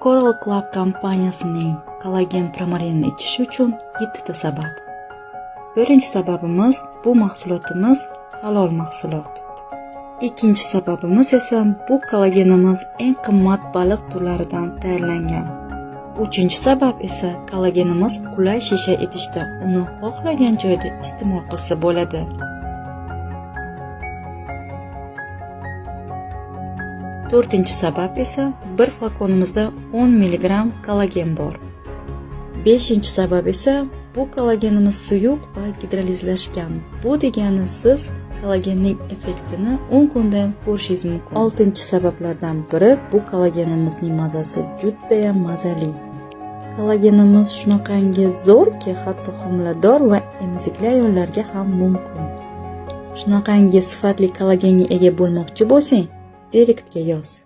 Coral Club kompaniyasining kollagen Promarinini ichish uchun 7 ta sabab. Birinchi sababimiz, bu mahsulotimiz halol mahsulot. Ikkinchi sababimiz esa, bu kollagenimiz eng qimmat baliq turlaridan tayyorlangan. Uchinchi sabab esa, kollagenimiz qulay shisha idishda, uni xohlagan joyda iste'mol qilsa bo'ladi. To'rtinchi sabab esa, bir flakonimizda 10 mg kollagen bor. Beshinchi sabab esa, bu kollagenimiz suyuq va gidrolizlashgan. Bu degani, siz kollagenning effektini 10 kunda ham ko'rishingiz mumkin. Oltinchi sabablardan biri, bu kollagenimizning mazasi judayam mazali. Kollagenimiz shunaqangi zo'rki, hatto homilador va emizikli ayollarga ham mumkin. Shunaqangi sifatli kollagenga ega bo'lmoqchi bo'lsang, direktga yoz.